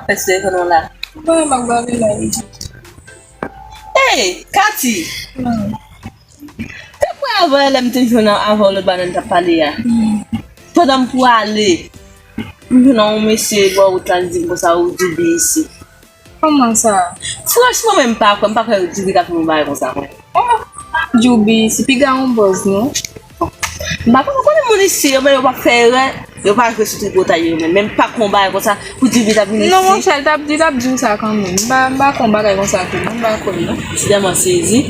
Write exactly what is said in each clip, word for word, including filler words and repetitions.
Fè sou telefòn ou la. Mwen, m ap gade la, wi. Hey, Katy! Te kwè avè lè m te jwenn avè w lòt bannann t ap pale a. Pandan m prale, m jwenn yon mesye bò wout la, li di m konsa ou Djoubi isi. Kòman sa? Franchman, men m pa kwè, m pa kwè Djoubi ka fè yon bagay konsa, mwen. Oh, Djoubi, se piga yon bòz, non? M pa konn, konnen moun isi yo, men yo pa fè erè, yo pa jwe sou tripotay yo, men, men m pa kwè yon bagay konsa pou Djoubi ta vin isi. Non, monchè, l t ap, li t ap di w sa kanmenm. M pa, m pa kwè yon bagay konsa tou, non, m pa kwè, non. M tèlman sezi.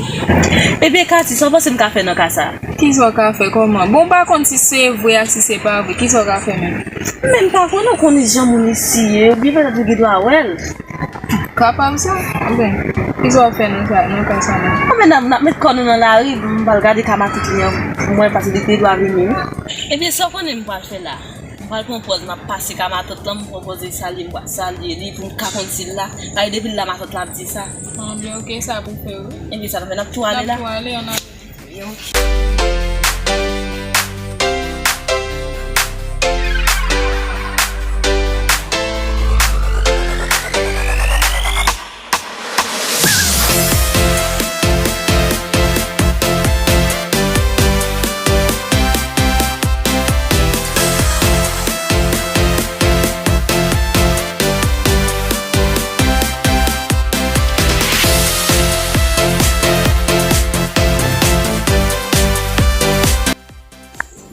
Ebyen, Katy, sa w panse m ka fè nan ka sa? Kisa w ka fè, kòman? Bon, m pa konn si se vre ak si se pa vre. Kisa w ka fè menm? Men m pa kwè, non, konnen jan moun isi ye, oubyen petèt ou gen dwa wè l. Kapab sa. Bon, kisa w ap fè nan sa, nan ka sa menm? Anben, n ap, n ap met kò nou nan lari, m pral gade ka matant li an pou mwen, paske li te dwa vini, wi. Ebyen, sa w konnen m pral fè la? M pral pran pòz, m ap pase ka matant lan, m pran pòz li salye, m pral salye li pou m ka konn si l la. Paske depi l la, matant la ap di sa. Anben, oke, sa pou fè, wi. Ebyen, sa nou fè, n ap tou ale la. N ap tou ale, ann ale.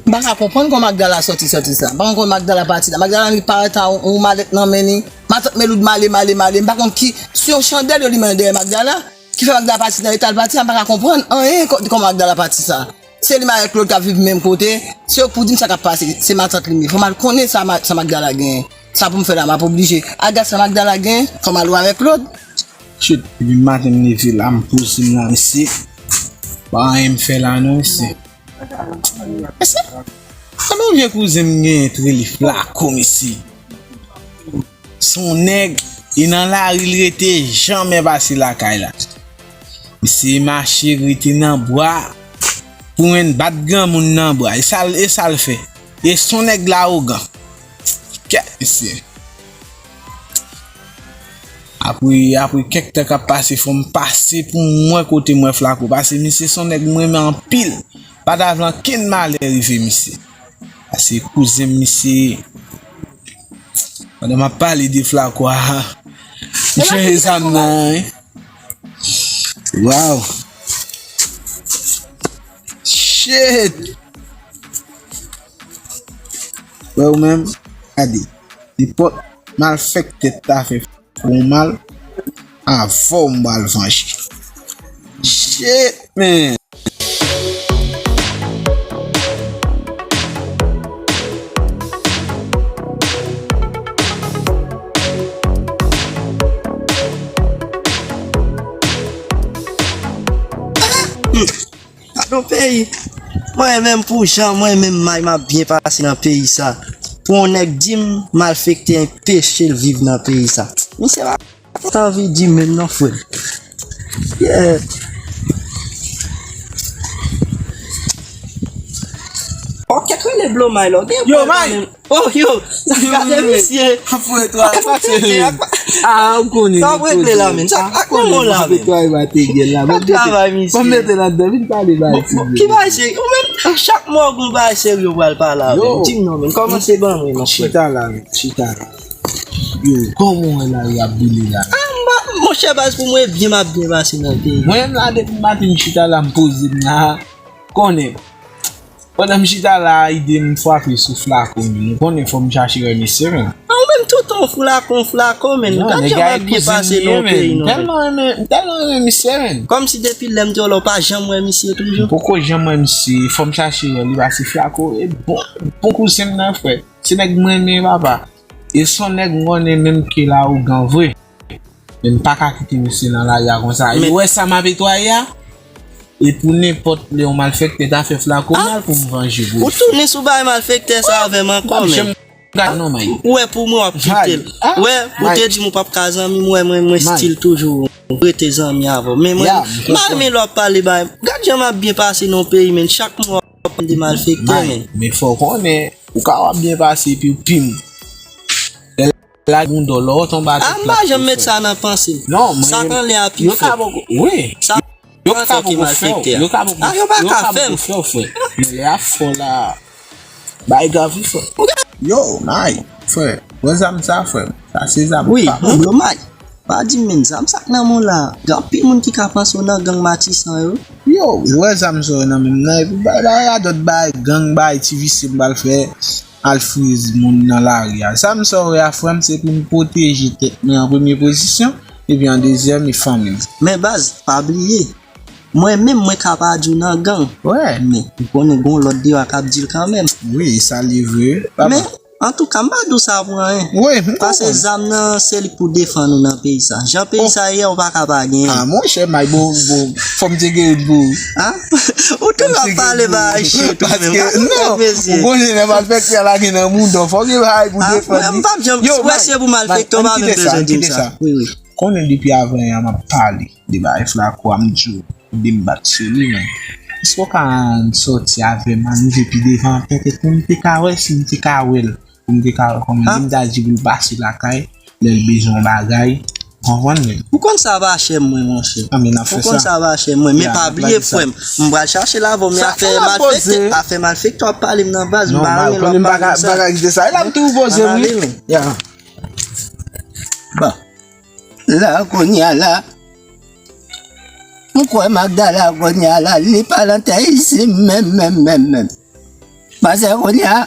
M pa ka konprann kòman Magdala sòti, sòti sa. M pa konn kòman Magdala pati la. Magdala li parèt a yon, yon malèt nan men li. Matant Meloud male, male, male. M pa konn ki, se yon chandèl yo limen dèyè Magdala, ki fè Magdala pati nan eta l pati a. M pa ka konprann anyen kò-, kòman Magdala pati sa. Se li menm avèk Claude k ap viv menm kote. Se yo k pou di m sa k ap pase. Se matant li m ye. Fò m al konnen sa, ma-, sa Magdala genyen. Sa pou m fè la, m ap oblije. Aga sa Magdala genyen, fò m al wè avèk Claude. Shit, depi maten m leve la, m poze m la, mesye. Pa anyen m fè la non, mesye. Mesye, konnen yon vye kouzen m genyen t rele Flako, mesye. Se yon nèg, e nan lari l rete, janmè pase lakay la. Misye mache rete nan bwa, pou mwen bat granmoun nan bwa. E sa l, e sa l fè. E se yon nèg lawogan. Kèt, mesye. Apre, apre kèk tan k ap pase, fò m pase pou m wè kote m wè Flako. Paske misye se yon nèg m renmen anpil. Pa ta vle ankenn malè rive misye. Paske kouzen m misye, pandan m ap pale de Flako a, m chanje zam nan, wi. Wow. Shit. Wè ou menm, gade. Nenpòt malfektè ta fè fè w mal, avè w m pral vanje. Shit, man. Gadon peyi. Mwen menm pou jan mwen menm may m ap byen pase nan peyi sa. Pou yon nèg di m malfektè enpeche l viv nan peyi sa. Misye pa t anvi di menm non frè. Yeah. Ok, rele Blow May la. Yo, May. Oh, yo, sa gade misye. Ap fè twa pase. Ah, ou konnen. Sa w regle la, men. Sa ak nan men w la, men. Ap travay misye. Ban m mete ladan, vin pale bagay serye. Ki bagay serye? Ou menm, chak mwa w gon bagay serye w pral pale avè m. Di m non, men. Kòmanse ban mwen, non, frè. Chita la, men. Chita la. Yo, kòman w wè lari ap boule la? Ah, m pa, monchè baz, pou mwen byen, m ap byen pase nan peyi. Mwen menm la, depi maten m chita la, m poze m la. Konnen. Pandan m chita la, ide m frape sou Flako, men. Ou konnen fò m chache wè misye, men. Ah, ou menm toutan w Flako, w Flako, men. Gad jan m ap byen pase nan yon peyi, non, men. M tèlman renmen, m tèlman renmen misye, men. Kòmsi depi lè m te wè la, w pa janm wè misye toujou? M poko janm wè misye, fò m chache wè li, paske Flako, e bon, bon kouzen m nan, frè. Se nèg m renmen, papa. E se yon nèg m konnen menm ke lawogan vre. Men m pa ka kite misye nan lari a konsa. E ou wè sa m ap netwaye a? E pou nenpòt lè yon malfektè ta fè Flako mal pou m vanje pou li. Ou tounen sou bagay malfektè sa avè m ankò, men. Ou wè pou mwen w ap kite l. Ou wè, ou te di m ou p ap ka zanmi m, ou wè mwen, mwen still toujou rete zanmi avè w. Men mwen, mal men lè w ap pale bagay. Gad jan m ap byen pase nan yon peyi, men. Chak mwa w ap pale de malfektè, men. Men fò w konnen, ou ka w ap byen pase epi w pi m. la, moun dò lò, tonbe atè. Ah, m pa janm met sa nan panse m. Non, mwen, sa k anlè a pi fò. Yo ka poko, wi. Sa yo ka poko fè w, yo ka poko, ah, yo pa ka fè w, frè. Men lè a fò la, bay grav wi, frè. Yo, may, frè, wè zam sa, frè. Sa se zam. Wi, pa m. Yo, may. Pa di m, men zam sa k nan men w la. Gen anpil moun ki ka panse w nan gang Matisan yo. Yo, wè zam sa w nan men m nan, epi bay, bay radòt, bay gang, bay ti visye m pral fè al friz moun nan lari a. Zam sa w wè a, frè m, se pou m pwoteje tèt mwen an premye pozisyon, epi an dezyèm, e fanmi m. Men baz, pa bliye, mwen menm, mwen ka pa di w nan gang. Wè. Men, m konnen gen yon lòt deyò k ap di l kanmenm. Wi, sa li vre. Men, antouka, m pa di w sa pou anyen. Wi, m konprann. Pase zam nan, se li k pou defann ou nan peyi sa. Jan peyi sa ye a, ou pa ka pa genyen. Ah, monchè, may, bon, bon, fò m te gen yon pou. Ah? Ou toujou ap pale bagay shit ou menm. Paske, non, ou konnen lè malfektè a lage nan mouda w, fò gen bagay pou defann li. Ah, m p ap janm, si w se pou malfektè, w pa menm bezwen di m sa. Wi, wi. Konnen depi avan yè a m ap pale de bagay Flaco a, m di w, de m bat sou li, men. Èske w ka sòti avè m, ann rive pi devan, petèt pou m te ka wè si m te ka wè l, pou m te ka wè kòman li, m ta di pou l pase lakay, lè l bezwen yon bagay, ou konprann, men. Ou konn sa pa chè mwen, monchè. Ah, men n ap fè sa. Ou konn sa pa chè mwen, men pa bliye, frè m. M pral chache l avè w, men afè malfektè, afè malfektè w ap pale m nan baz, m pa renmen lè w ap pale m sa. Non, m pa ka kite sa. E l ap tou poze, wi. Bon. La, kounye a la, m kwè Magdala kounye a la, li pa nan tè isi menm, menm, menm, menm. Paske kounye a,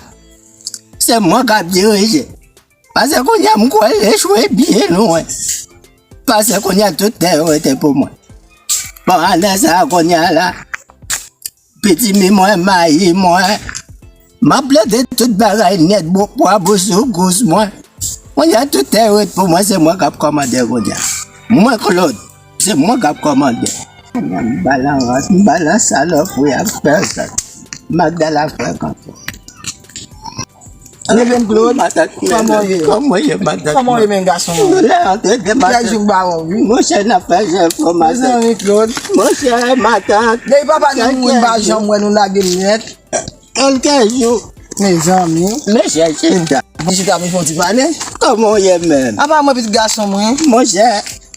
se mwen k ap dirije. Paske kounye a, m kwè l echwe byen lwen. Paske kounye a, tout tè yo rete pou mwen. Bon, anndan sa a, kounye a la, pitimi mwen, mayi mwen. M ap plante tout bagay nèt, bò, pwa, bò, soukous mwen. Kounye a, tout tè yo ret pou mwen, se mwen k ap kòmande kounye a. Mwen, Claude, se mwen k ap kòmande. M pa nan rans, m pa nan salopri ak pèsòn. Magdala frekante. Leve m, Claude. Matant, kòman w ye? Kòman w ye, matant? Kòman w ye, men gason? Nou la antre de matant. Kèk jou m pa wè w, wi. Monchè, n ap fè jèfò, matant. Mezanmi, Claude. Monchè, matant. Depi papa nou mouri, m pa janm wè nou lage m nèt. Kèlke jou. Mezanmi. Men chèche ta. Vin chita, vin fè yon ti pale. Kòman w ye menm? Apa mwen, pitit gason mwen? Monchè,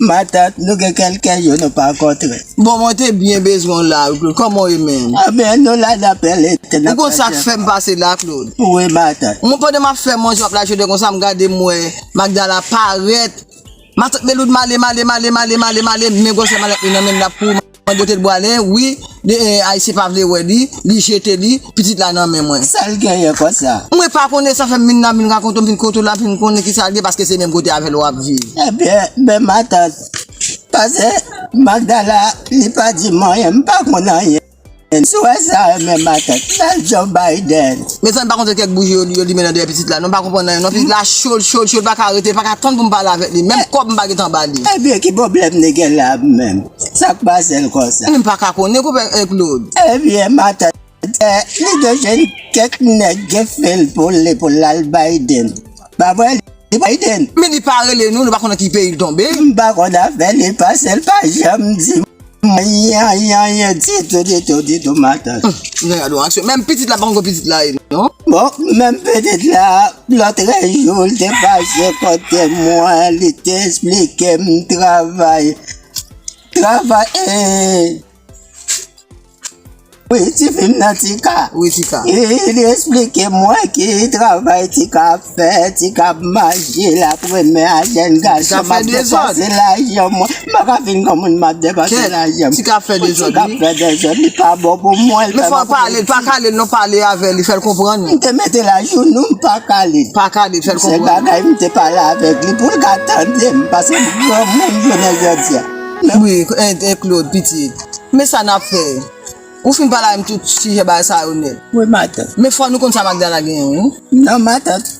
matant, nou gen kèlke jou nou pa kontre. Bon, mwen te byen bezwen w la, wi, Claude. Kòman w ye menm? Anben, nou la, n ap pale, n ap fè jèfò. Ou konn sa k fè m pase la, Claude? Wi, matant. Mwen, pandan m ap fè manje, w ap la jete konsa, m gade, m wè Magdala parèt. Matant Meloud male, male, male, male, male, male, men gwosè malèt li nan men l, l ap kouri. Mwen bote l bwale, wi, de, eh, Ayisyen pa vle wè li, li jete li, pitit la nan men mwen. Sa l genyen konsa? Mwen pa konnen, sa fè m vin la, vin rakonte w, m vin kote w la, vin konnen ki sa l ye, paske se menm kote avè l w ap viv. Ebyen, men matant, pase Magdala, li pa di m anyen, m pa konn anyen. Si w wè sa, men matant, l al Joe Biden. Mezanmi, pa konn se kèk bouji yo, yo limen nan dèyè pitit la, non, m pa konprann anyen, non, pitit la cho, cho, cho, l pa ka rete, pa ka tann pou m pale avèk li, menm kòb m pa gentan ba li. Ebyen, ki pwoblèm li gen la menm? Sa k pase l konsa? Mwen pa ka konnen, konpè, eh, Claude. Ebyen, matant, eh, li te jwenn kèk nèg gen fil pou li pou l al Biden. Pa vre, li Biden. Men li pa rele nou, nou pa konn nan ki peyi l tonbe. M pa konn afè li, paske l pa janm di m anyen, anyen, anyen ditou, ditou, ditou, matant. Hum, nèg a dwe aksyon. Menm pitit la pa konn pitit la ye, non? Bon, menm pitit la, lòtrejou, l te pase kote mwen, li te esplike m travay. Travay, eh, wi, ti fi m nan Tika. Wi, Tika. Li, li esplike mwen ki travay Tika ap fè, Tika ap mache, l ap renmen a jèn gason, m ap depanse lajan mwen. M pa ka fin granmoun, m ap depanse lajan m. Tika ap fè dezòd, wi. Tika ap fè dezòd, li pa bon pou mwen. Men fò w pale, pa kale l non, pale avè li, fè l konprann. M te mete l ajounou, m pa kale l. Pa kale l, fè l konprann. Se bagay m te pale avèk li pou l ka tande m, paske m granmoun jounen jodi a. Wi, eh, eh, Claude, pitit. Men sa n ap fè. Ou fin pale avè m tout sijè bagay sa yo nèt. Wi, matant. Men fò nou konn sa Magdala genyen, wi. Non, matant.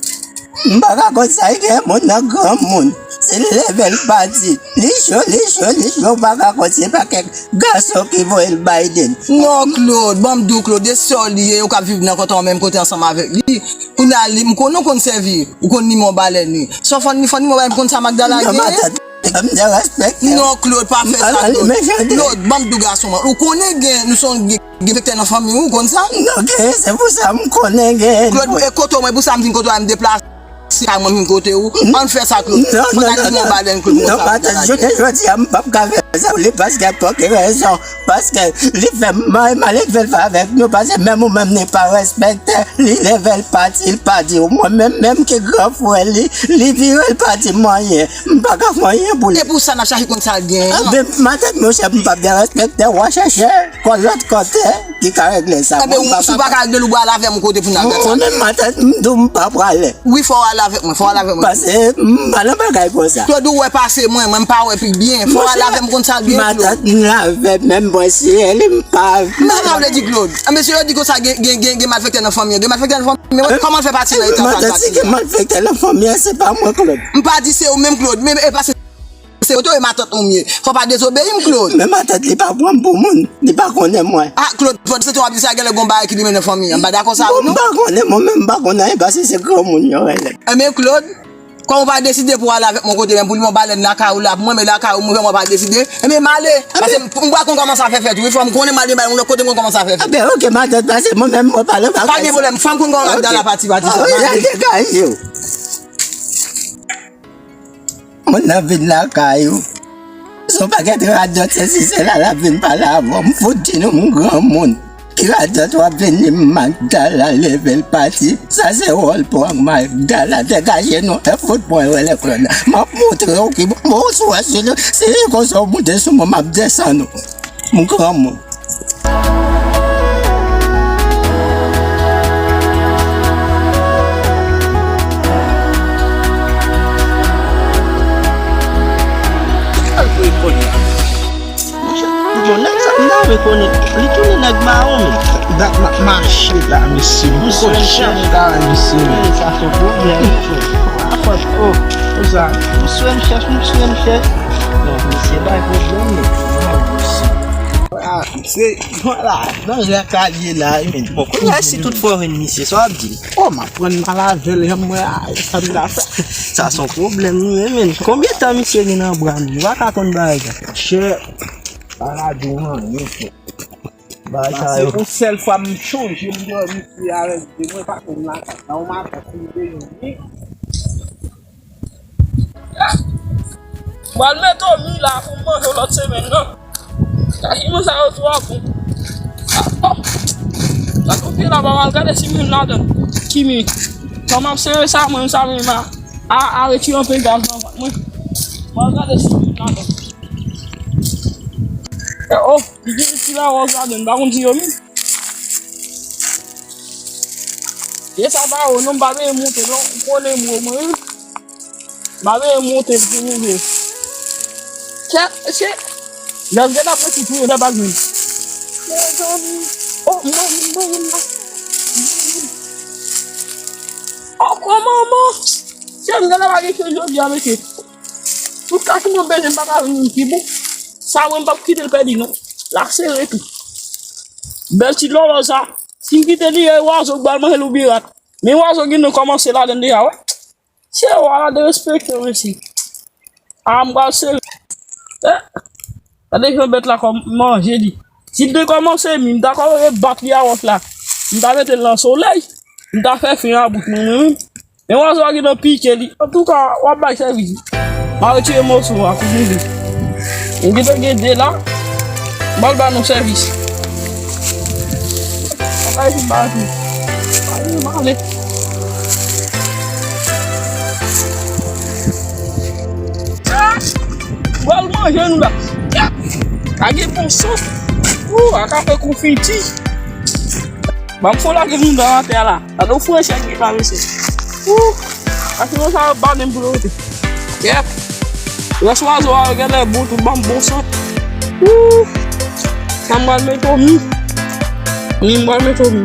M pa ka konn sa l genyen, moun nan granmoun. Se leve l pati. Li cho, li cho, li cho, ou pa ka konn se pa kèk gason ki voye l Biden. Non, Claude, ban m di w, Claude, e sè w li ye, yo k ap viv nan kòtò menm kote ansanm avèk li. Kounye a, li, m konnen w konn sèvi, ou konn nimewo balèn li. Sa w fè, fè nimewo balèn pou konn sa Magdala genyen? Non, matant. M te respekte. Non, Claude, pa fè sa, Claude. Claude, ban m di w gason mwen. Ou konnen gen, nou se yon gen, gen vektè nan fanmi w, ou konn sa? Non, gen, se pou sa m konnen gen. Claude, e kote w mwen, pou sa m vin kote w a, m deplase. Se pa mwen menm kote ou. Ann fè sa, Claude. Non, non, non, non. Balèn, Claude, non, matant, jounen jodi a, m p ap ka fè sa pou li paske pòk rezon. Paske li fè m mal, malelve l pa avèk nou, paske menm ou menm li pa respekte, li leve l pati, li pa di w. Mwen menm, menm ki gran frè li, li vire l pa di m anyen. M pa ka fè anyen pou li. E pou sa n ap chache konn sa l gen an. Anben, matant, monchè, m p ap derespekte, w a chèche kò lòt kote ki ka regle sa. Anben, si w pa ka regle l, ou pral avè m yon kote pou n al gade sa. Mwen menm, matant, m di w m pa prale. Wi, fò w al avèk mwen, fò w al avèk mwen. Paske m pa nan bagay konsa. Claude, ou wè pase mwen, mwen m pa wè pi byen. Fò w al avè m konn sa l gen, Claude. Matant, m lave menm bwè siyèl, m pa. Men sa vle di, Claude? Anben, si yo di konsa, gen, gen, gen, gen malfektè nan fanmi an. Gen malfektè nan fanmi an, kòman l fè pati nan eta sa l pati la? Matant, si gen malfektè nan fanmi an, se pa mwen, Claude. M pa di se ou menm, Claude, men e pa se Se ou tou e matant ou m ye. Fò pa dezobeyi m, Claude. Men matant li pa pran m pou moun. Li pa konnen mwen. Ah, Claude, fò se tou w ap di sa, genlè gon bagay ki limen nan fanmi an. M pa dakò sa, non. M pa konnen, mwen menm m pa konn anyen, paske se granmoun yo rele. Enben, Claude, kòm ou pa deside pou w ale avèk mwen kote menm, pou li mwen balèn lakay ou la, pou mwen men lakay ou, mwen menm mwen pa deside, enben, m ale. Paske m, m pral konn kòman sa fè fèt, wi, fò m konnen m al gen balèn lòt kote, m konn kòman sa fè fèt. Enben, oke, matant, paske mwen menm mwen pa nan bagay sa. Pa gen pwoblèm, fò m konn kòman m ap dal la pati, pati sa. Oke, al degaje w. Moun nan vin lakay ou. Se yon pakèt radòt, se si se la l ap vin pale avè w. M fout di nou m granmoun. Ki radòt w ap vin di m Magdala leve l pati? Sa se wòl pou ak Magdala degaje nou. E fout mwen rele Claude la. M ap montre w ki bon. Bon, si w wè si li, si li konsa w monte sou mwen, m ap desann ou. M granmoun. Al pou li konnen. Monchè, bon, nèg sa, m ta rekonèt. Li tounen nèg mawon, men. Dat m ap mache la, mesye. M konn chèch la, mesye. Men sa se yon pwoblèm, wi. Apòt, oh, konsa. M swe m chèch, m swe m chèch. Non, mesye, bay pwoblèm, men. Ah, se, vwala, nan rèk la li ye la, wi, men. Bon, kounye a, si tout fwa w jwenn misye, sa w ap di l? Oh, m ap pran mal avè l, janm wè, ah, sa m ta fè. Sa se yon pwoblèm, wi, men. Konbyen tan misye gen nan bra m? M pa ka konn bagay sa. Chè, pa ka di w anyen, frè. Bagay sa yo. Se yon sèl fwa m chonje m dòmi sou avèk de mwen pa konn lakay. Nan yon maten, si m te jwenn li. M pral mete w mi la pou m manje w lòt semèn nan. Kachiman sa yo twò bon. Ah, oh. Sa tou pye la, m al gade si m jwenn ladan. Ki mi? Kòman m sere sa, mwen, sa menm a, a, a retire anpil gaz nan vant mwen. M al gade si m jwenn ladan. Eh, oh. Li gen ti lawòz ladan, m pa konn si yo menm. E sa pa yo, non, m pa veye monte, non, ou konnen m wo mwen, wi. M pa veye monte, m te rive. Kèt, mesye. Lè m gen apre ti touye, lè pa jwenn. Mezanmi. Oh, mwen, mwen, mwen, mwen. Oh, kòman, man? Kèt, m gen lè pa gen kèt jodi a, mesye. Tout ka ki mwen bezwen, m pa ka jwenn youn ki bon. Sa mwen m p ap kite l pèdi non. L ap sere tou. Bèl ti lòlò sa. Si m kite li, e wazo k ba l manje l oubyen rat. Men wazo gen nan kòmanse ladann deja, wè. Se yo a la derespekte, mesye. A, m pral sere. Eh, gade jan bèt la kòm manje li. Si l te kòmanse mi, m ta kòmanse bat li a wòch la. M ta mete l nan solèy. M ta fè fen a bout mwen, mwen menm. Men wazo a gentan pike li. Antouka, w ap bay sèvis. M a retire moso a pou mouve. Ou gentan gen de la. M al ba nou sèvis. Bagay pou bati. Bagay pou bati. Pral manje nou la. Ka gen bon sòs. Ou, a ka fè konfiti. Ban m fon lage moun nan atè a la. Gade yon frenchè ki pa mesye. Ou, a se konsa yo ba menm pou yo rete. Kèt. Rès wazo a yo genlè bon tou, ban m bon sant. Ou, sa m pral mete o mi. Wi, m pral mete o mi.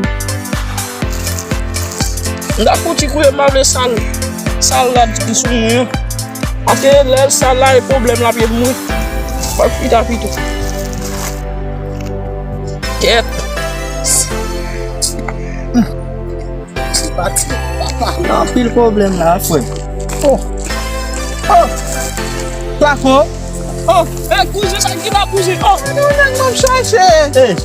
M ta fouti kouye, m pa vle sal, sal rad ki sou mwen an. Paske lè l sal la, e pwoblèm l ap ye pou mwen. Fòk pita pito. Kèt. Se pati, papa. Anpil pwoblèm la, frè. Oh. Oh. Plafon. Oh. Ey, kouzen, sa ki la, kouzen? Oh. Mwen menm, mwen chache. Ey.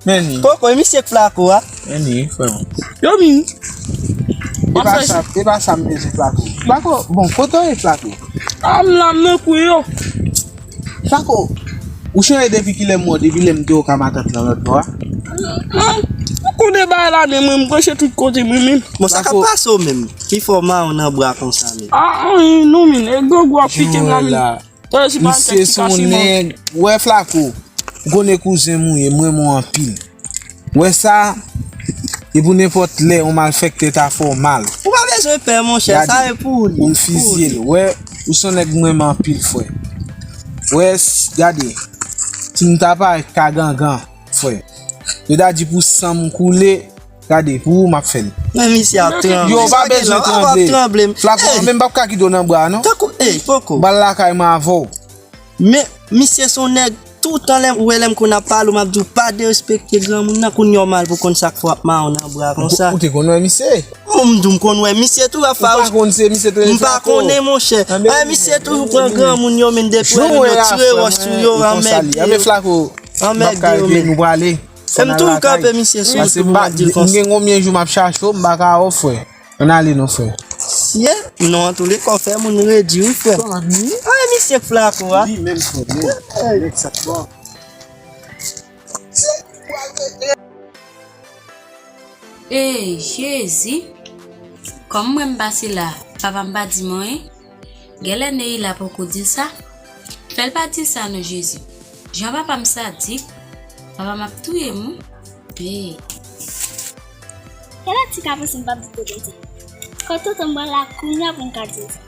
Men li. Koko, e misye k flako a? Men li, frè mwen. Yo, men. E pa sa, e pa sa m bezwen, Flako. Flako, bon, kote w ye, Flako? A, m la, m nan kwen yo. Flako, ou sonje depi kilè m wè w, depi lè m te wè w ka matant lan lòt bò a? Mwen, mwen konnen bagay la, men mwen, m branche tout kote, mwen menm. Bon, sa k ap pase w menm? Ki fè w mawon nan bra konsa menm? A, anyen non, men, e grangou ap pike m la, men. Misye se yon nèg. Wè, Flako, ou konnen kouzen m ou ye, m renmen w anpil. Wè sa, e pou nenpòt lè yon malfektè ta fè w mal. Ou pa bezwen pè, monchè, sa e pou ou li. Pou m fizye l. Wè, ou se yon nèg m renmen anpil, frè. Wè, gade, si m ta parèt ka gangan, frè, yo ta di pou san m koule, gade, pou ou m ap fè l. Men misye ap tranble. Yo, pa bezwen tranble. Flako, mwen menm p ap ka kite w nan bra, non. Tankou, ey, poko. Bal lakay mwen avè w. Men, misye se yon nèg, toutan lè, ou wè lè m konn ap pale w, m ap di w pa derespekte granmoun nan, kounye a w mal pou konn sa k fè w ap mawon nan bra konsa. Ou te konn wè misye? Bon, m di w m konn wè misye tou, Rafa. Ou pa konn se misye te rele Flako? M pa konnen, monchè. Ay, misye toujou pran granmoun yo, men depi w wè yo tire wòch sou yo, anmède yo. Anmède yo, men. Nou prale. Se m toujou kanpe misye sou wout pou m ap di l konsa. M gen konbyen jou m ap chache w, m pa ka wè w, frè. Ann ale non, frè. Sye, non, antouleka, w fè moun redi, wi, frè. Ay, misye Flako a. Li menm, frè, men, nèg sa t bon. Ey, Jezi! Kòm mwen m pase la, papa m pa di m anyen. Genlè Neila poko di l sa. Fè l pa di sa non, Jezi. Jan papa m sadik, papa m ap touye m wi. Ey. Genlè Tika panse m p ap di tonton sa. Kò tonton m pral la kounye a pou m ka di l sa.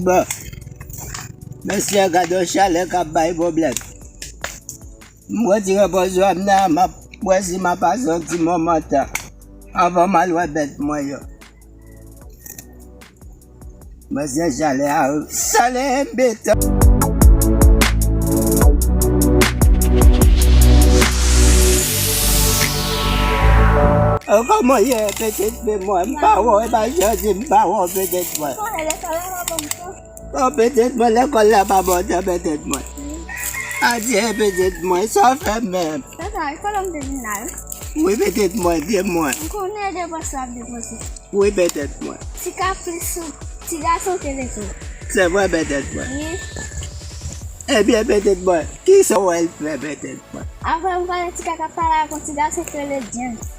Bon. Mesye, gade yon chalè k ap bay pwoblèm. M retire pòz wè m nan, m ap wè si m ap pase yon ti moman tan anvan m al wè bèt mwen yo. Mesye, chalè a, chalè enbetan. O, kòman w ye, pitit fi mwen? M pa wè w, e pa jodi m pa wè w, pitit mwen. O, pitit mwen, lekòl la pa bon tan, pitit mwen. Adye, pitit mwen, sa w fè menm? Tata, lekòl ou m te vin la, wi. Wi, pitit mwen, di mwen. M konnen depans w ap depanse. Wi, pitit mwen. Tika plis sou ti gason ke leson. Se vre, pitit mwen. Wi. Ebyen, pitit mwen, kisa w wè l fè, pitit mwen? Apre m konnen Tika t ap pale ak yon ti gason ki rele James.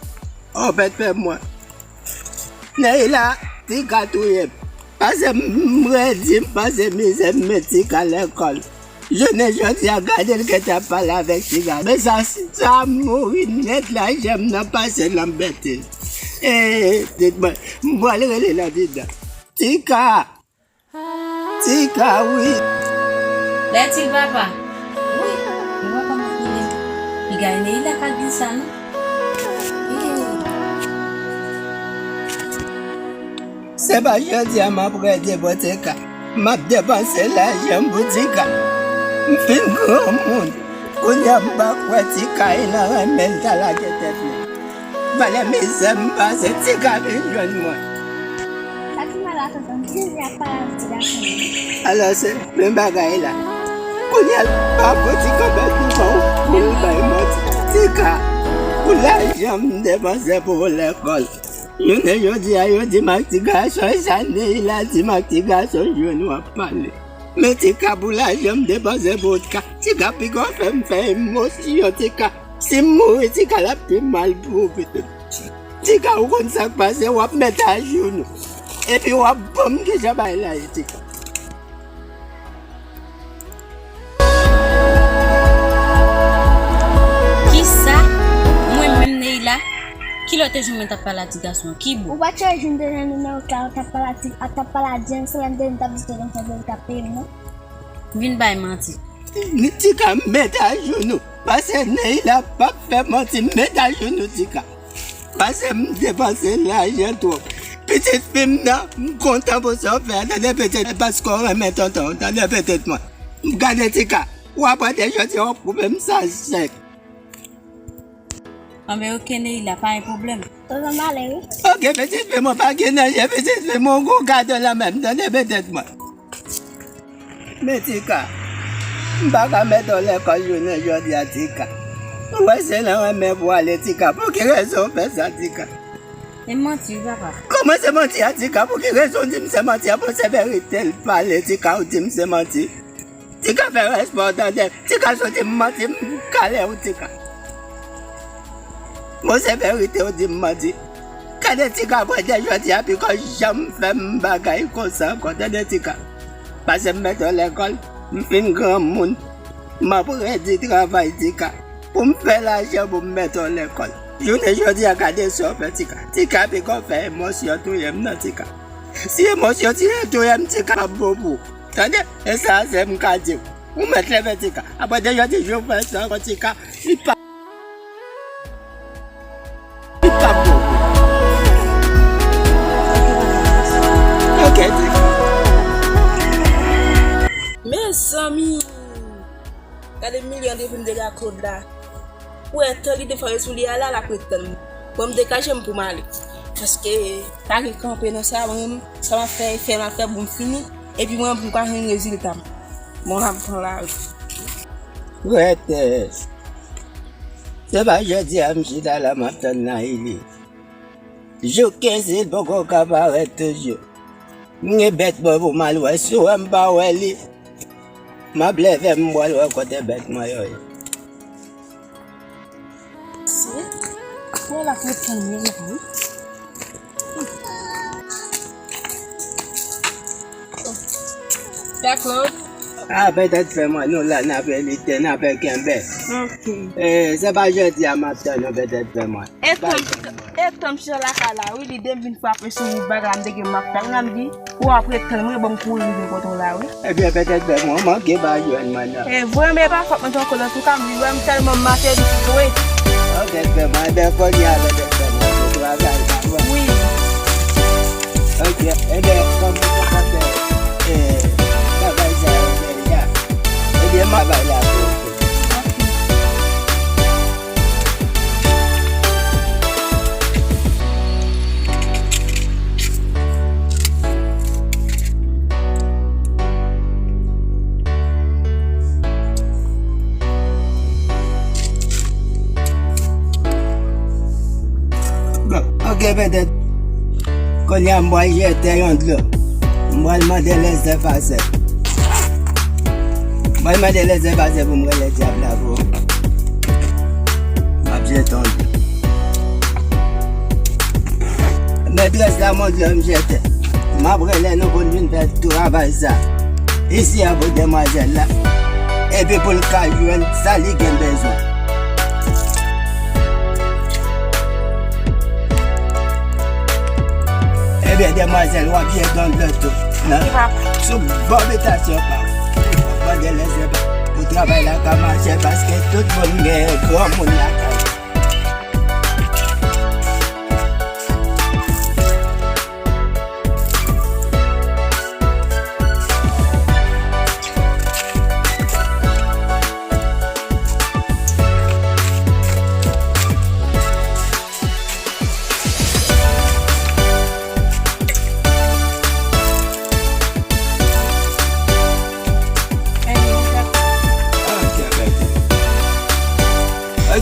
O, pitit mwen. Neila, Tika touye m. Pase m redi, m pase mizè, m met Tika lekòl. Jounen jodi a, gade l gentan ap pale avèk Tika. Men sa, sa mouri nèt la, jèm nan pase l anbète l. E, pitit mwen, m pral rele l andidan. Tika! Tika, wi. Lètil papa. Wi, e papa m ap rele. Piga e Neila k ap di sa, non? Ee. Se pa jodi a m ap redi pou Tika. M ap depanse lajan m pou Tika. M fin granmoun. Kounye a m pa kwè Tika e nan renmen l ta lage tèt li. Valè mizè m pase, Tika vin jwenn mwen. Sa ki mal a tonton m, Jezi ap pale avèk ti gason an. Alò, se menm bagay la. Kounye a l pa fouti kanpe devan w pou l bay manti. Tika, pou lajan m depanse pou w lekòl. Jounen jodi a, yo di m ak ti gason, e sa Neila di m ak ti gason jwenn w ap pale. Men Tika, pou lajan m depanse pou Tika. Tika, piga w fè m fè emosyon, Tika. Si m mouri, Tika, l ap pi mal pou ou, pitit. Tika, ou konn sa k pase, w ap met ajounou. Epi w ap ban m kijan bagay la ye, Tika. Kisa? Mwen menm, Neila? Kilè w te jwenn mwen t ap pale a ti gason an? Ki bò? Ou pa t jwenn te jwenn nimewo sa, ou t ap pale a ti, t ap pale a James, lè m te vin t ap di tonton Fabio t ap peye m, non? Vin bay manti. Tika, met ajounou. Pase Neila p ap fè manti, met ajounou, Tika. Pase m depanse lajan twòp. P Pitit fi m nan, m kontan pou sa w fè a, tande pitit, paske w renmen tonton w, tande pitit mwen. M gade Tika, w ap wè de jodi w ap koupe m sa sèk. Anben, oke, Neila, pa gen pwoblèm. Tonton m ale, wi. Oke, pitit fi mwen, pa gen danje, pitit fi mwen, w gon gade la menm, tande pitit mwen. Men Tika, m pa ka mete w lekòl jounen jodi a, Tika. Ou wè se nan renmen pou w ale, Tika. Pou ki rezon w fè sa, Tika? E manti, wi, papa. Kòman se manti a, Tika? Pou ki rezon w di m se manti a? Bon, se verite l pale, Tika, ou di m se manti. Tika, fè respè w, tande. Tika, soti m manti, m kale w, Tika. Bon, se verite w di m manti. Gade Tika, apre de jodi a, piko janm fè m bagay konsa ankò, tande Tika. Pase m mete w lekòl, m fin granmoun, m ap redi travay Tika. Pou m fè lajan pou m mete w lekòl. Jounen jodi a, gade sa w fè Tika. Tika, piko fè emosyon touye m nan Tika. Si emosyon Tika touye m, Tika p ap bon pou ou. Tande, e sa se m ka di w. Ou mèt leve Tika. Apre de jodi jou fè sa ankò Tika. Li pa, li pa bon. Ok, Tika. Mezanmi. Gade milyon de vin dega Claude la. Ou wè tan li te fè sou li a la, l ap ret tann mwen. Bon, m dekaje m pou m ale. Paske pa gen kanpe nan sa, mwen menm, sa m ap fè, fè m ap fè pou m fini. Epi mwen, pou m ka jwenn rezilta m. Bon, m ap pran lari. Rete. Se pa jodi a m chita la, m ap tann Nayili. Jou kenz li poko ka parèt toujou. M gen bèt mwen pou m al wè, si w wè m pa wè li, m ap leve m pral wè kote bèt mwen yo ye. Se, wè l ap ret tann mwen la, wi. Pè Claude. A, petèt fè mwen, nou la, n ap lite, n ap kenbe. Ok. E, se pa jodi a m ap tann nou, petèt fè mwen. E tann, e tann m chita lakay la, wi, lide m vin frape sou wout bagay la, m te gen m ap tann, la m di, ou ap ret tann mwen, ban m kouri rive kote w la, wi. Ebyen, petèt fè mwen, manke pa jwenn mwen nan. E vre, men pa fòt mwen ankò, antouka, m di, wè, m tèlman mache, m swe. Ok, fè mwen, ebyen, kounye a, petèt fè mwen, pou travay, pa vre? Wi. Ok, ebyen, kòm ou konprann, e, travay sa yo, ebyen, ya. Ebyen, m ap bay la pou ou. Bon, ok, petèt. Kounye a, m pral jete yon dlo. M pral mande lèzè pase. M pral mande lèzè pase pou m rele dyab la pou ou. M ap jete yon dlo. Metrès la, m yon dlo m jete. M ap rele nou pou n vin fè travay sa isi a pou demwazèl la. Epi pou l ka jwenn sa li gen bezwen. Ebyen, demwazèl, w ap jete yon dlo tou. Nan, sou bò bitasyon pa w. W ap mande lèzè pou travay la ka mache, paske tout moun gen granmoun lakay.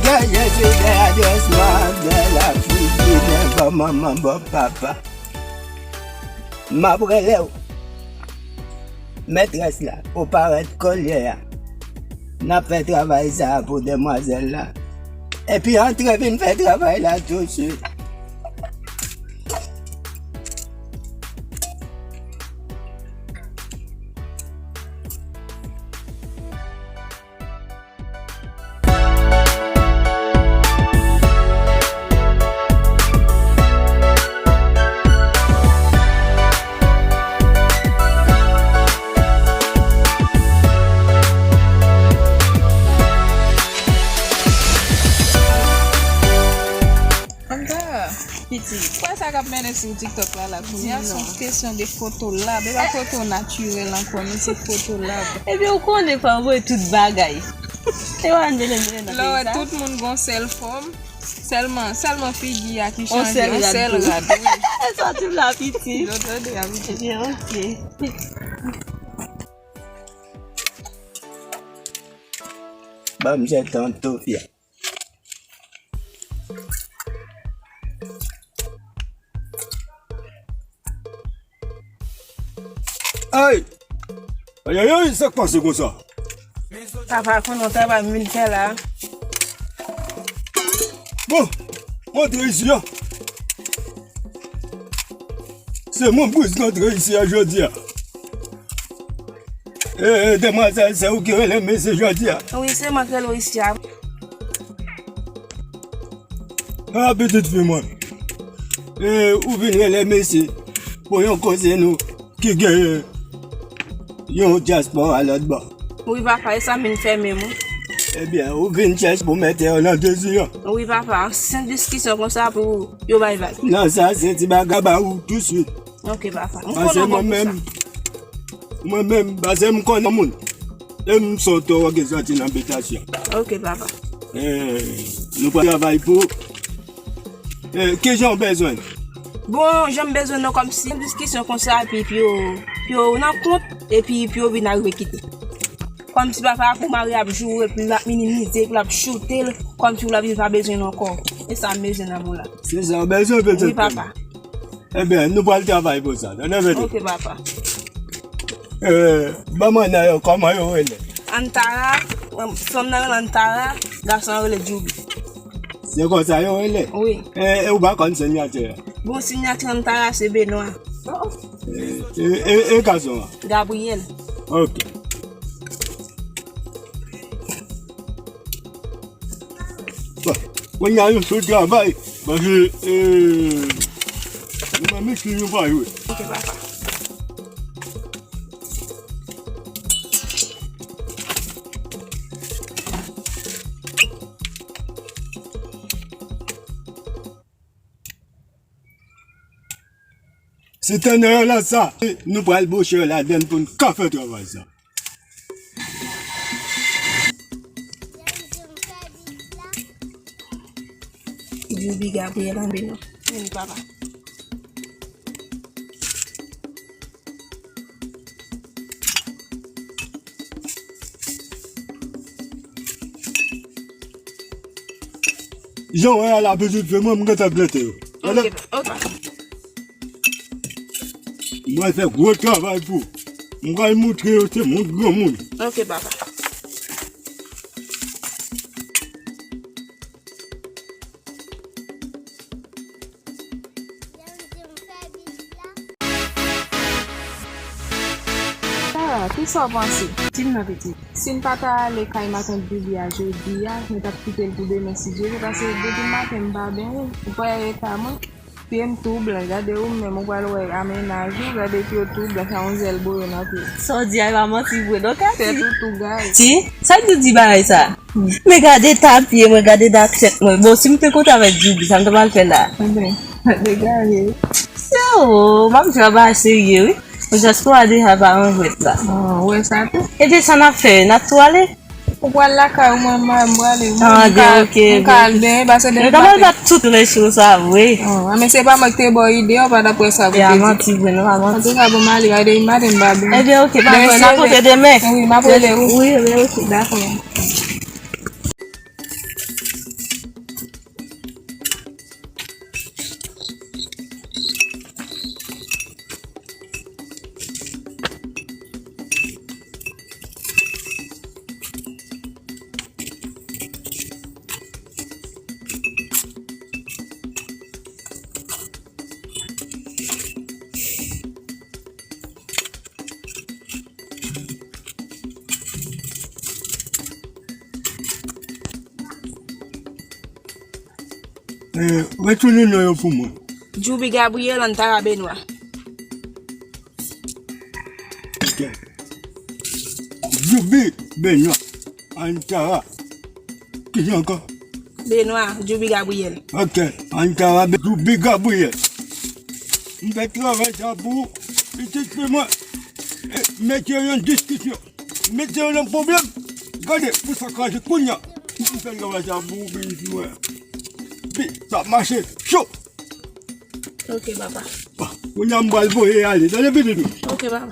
Gade Jezi dèyè adrès mwen, dèyè Lafrik Ginen, bò manman, bò papa. M ap rele w. Metrès la, ou parèt kounye a. N ap fè travay sa a pou demwazèl la. Epi antre vin fè travay la tousuit. K ap mennen sou TikTok la, la, kounye a, se yon kesyon de Fotolab. E pa foto natirèl ankò, men se Fotolab. Ebyen, ou konnen fò voye tout bagay. E pa vin mele nan Lè w wè sa. Tout moun gon sèl fòm, sèlman, sèlman figi a ki chanje, yon sèl rad, wi. Sa ti la piti. Yo tande a piti. Ebyen, ok. Ban m sèt an tou, fi a. Ay! Ayayay, sa k pase konsa? Papa, konnen w travay m vin fè la. Bon, montre isi a. Se mwen k priz rantre isi a jodi a. E, e, demwazèl, se ou ki rele mesye jodi a? Wi, se mwen k rele w isi a. A, pitit fi mwen. E, ou vin rele mesye pou yon koze nou ki gen yon dyaspora lòt bò. Wi, papa, e sa m vin fè menm, wi. Ebyen, ou vin chèche pou mete yo nan dezirman. Wi, papa, se yon diskisyon konsa pou yo bay vag. Non, sa se ti bagay ba ou tousuit. Ok, papa. M konnen w bon pou sa. Paske mwen menm, mwen menm, paske m konnen moun. E m sot ou gen soti nan bitasyon. Ok, papa. E, nou pral travay pou, e, kijan w bezwen? Bon, jan m bezwen nan kòmsi yon diskisyon konsa, epi pou yo, pou yo nan kont, epi pou yo vin arive kite. Kòmsi papa pou mari ap joure, pou l ap minimize, pou l ap choute l, kòmsi pou l ap vin pa bezwen l ankò. E sa m bezwen nan moun la. Se sa w bezwen, pitit? Wi, papa. Ebyen, nou pral travay pou sa. Tande, pitit? Ok, papa. E, ban m wè nan yo, kòman yo rele? Antara, fanm nan rele Antara, gason an rele Djoubi. Se konsa yo rele? Wi. E, e ou pa konn sinyati a? Bon, sinyati Antara se Benwa. E, e, e, e gason an? Gabriyèl. Ok. Bon, kounye a nou sou travay, paske, e, nou pa mèt nou pa jwe. Ok, papa. Se tannè yo la sa, nou pral bouche yo ladann pou n ka fè travay sa. Djoubi Gabriyèl anbe non. Vini, papa. Jan w wè a la, pitit fi mwen, m gentan plante yo. Ok, ok. Mwen fè gwo travay pou ou. Mwen pral montre yo se moun granmoun. Ok, papa. Tara, kisa w panse? Di m non, pitit. Si m pa ta ale kay matant Djoubi a jodi a, mwen t ap kite l pou demen, si Dye vle, paske depi maten m pa byen, wi. Ou pa wè eta mwen? Pye m tou blan, gade ou menm, ou pral wè a mennaj ou, gade pye w tou blan, sa yon zèl boure nan pye w. Sa w di a, e pa manti vre non, Kati? Tèt ou tou gaye. Ti, sa k di w di bagay sa? Men gade eta pye mwen, gade eta tèt mwen. Bon, si m te kontre avèk Djoubi, sa m ta pral fè la? Ebyen, degare. Yo, m ap jwe a bagay serye, wi. Ou jès kwa deja pa an jwèt la. Ah, ou wè sa tou? Ebyen, sa n ap fè? N ap tou ale? Ou pral lakay ou, mwen, mwen, m prale. Ah, m ka, ok, m ka al benyen, pase demen m pa te. Yo ta pral bat tout lè cho sa vre. Ah, men se pa mwen ki te ba w ide a, ou pa t ap wè sa pou te di. E a manti vre, non, pa manti. Antouka, bon, m ale, bay demen maten m pa benyen. Ebyen, ok, pa vre, n ap kontre demen. Wi, m ap rele ou. Wi, wi, ok, dakò. Eh, retounen non yo pou mwen. Djoubi Gabriyèl, Antara Benwa. Ok. Djoubi Benwa. Antara. Kisa ankò? Benwa, Djoubi Gabriyèl. Ok. Antara Be-, Djoubi Gabriyèl. M fè travay sa pou pitit fi mwen. E, mete yo nan diskisyon. Mete yo nan pwoblèm. Gade, pou sa kraze kounye a. M fè travay sa pou pitit fi mwen. Pi, sa mache. Cho! Ok, papa. Kounye a m pral voye ale. Tande pitit mwen. Ok, papa.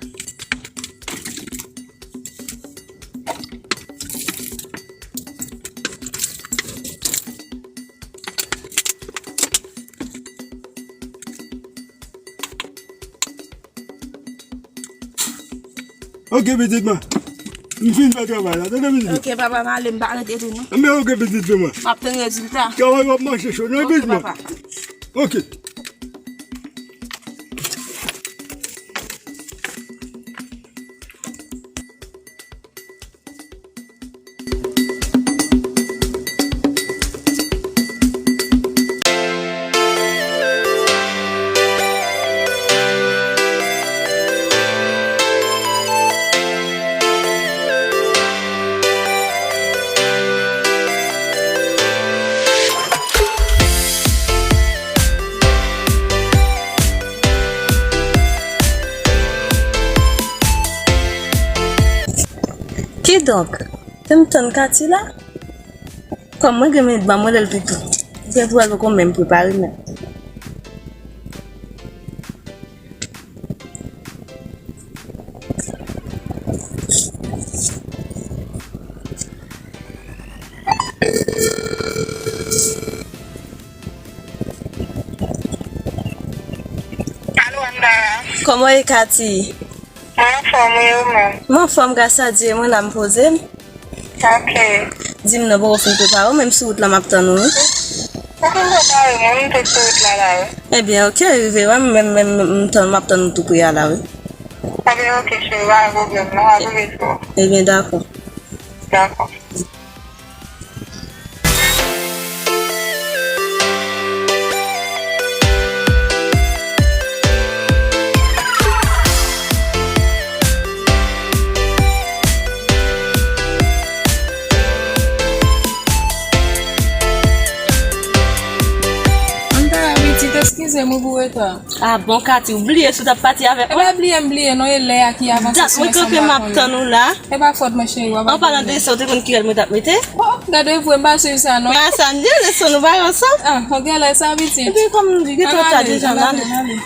Ok, pitit mwen. M fin fè travay la. Tande, pitit mwen. Ok, papa, m ale, m pa rete tou, non. Enben, ok, pitit fi mwen. M ap tann rezilta. Travay w ap mache cho, non, pitit mwen. Ok, papa. Ok. Kidonk, se m tann Katy la? Kòm mwen gen minit ban mwen lè l tou tou. Gen pou al poko menm prepare menm. Alo, Andara. Kòman w ye, Katy? Mwen anfòm, wi, ou menm? Mwen anfòm, gras a Dye, mwen la, m poze m. Ok. Di m non, poko fin prepare w, menm sou wout la, m ap tann ou, wi. Ou fin prepare, mwen, m te sou wout la, la, wi. Ebyen, ok, rive, wè, m menm, menm, m tann, m ap tann ou tou prè a la, wi. Ebyen, ok, cheri, pa gen pwoblèm, non, m ap rive sou ou. Ebyen, dakò. Dakò. Antara pitit, eskize m wi pou reta. Ah bon, Katy, ou bliye si w t ap pati avèk mwen? E pa bliye m bliye non, e lè a ki avanse sou mwen san m pa konnen. Dat mwen kanpe m ap tann ou la. E pa fòt mwen, cheri, w ap... An palan de sa, ou te konn kilè mwen t ap mete? Oh, gade vre, m pa swiv sa non. Mwen sa m di, leson nou pa ansanm. Ah, ok, lè sa pitit. Epi kòm li gentan ta deja, n ale. N ale.